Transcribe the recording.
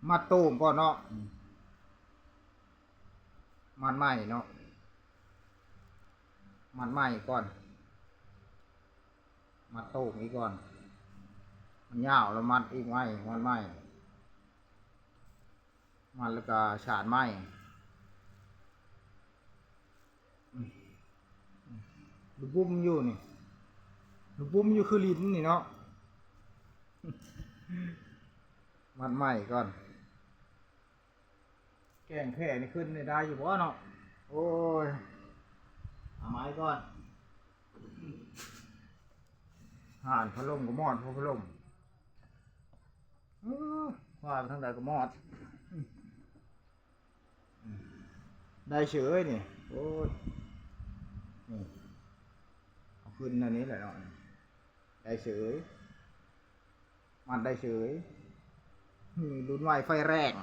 ມັດໂຕ່ງກ່ອນເນາະ ອືມ ມັດໃໝ່ເນາະ ມັດໃໝ່ກ່ອນ ມັດໂຕ່ງອີກກ່ອນ ມັນຍາວແລ້ວມັດອີກໃໝ່ ມັດໃໝ່ ມັດແລ້ວກໍສານໃໝ່ ອືມ ອືມ ລູກບຸ້ມຢູ່ນີ້ ລູກບຸ້ມຢູ່ຄືຫຼິ້ນນີ້ເນາະ ມັດໃໝ່ກ່ອນ. ແກງແຂ້ນີ້ຂຶ້ນໄດ້ຢູ່ບໍ່ເນາະ? ໂອ້ຍ ເອົາໄມ້ກ່ອນ ຫານພັດລົມກໍມອດ ພັດລົມ ເອີ ຄວ້າໄປທາງໃດກໍມອດ ໄດ້ເສີຍນີ້ ໂອ້ຍ ນີ້ ເອົາຂຶ້ນແນວນີ້ແຫຼະເນາະ ໄດ້ເສີຍ ມັດໄດ້ເສີຍ ລຸ້ນໄວໄຟແຮງ.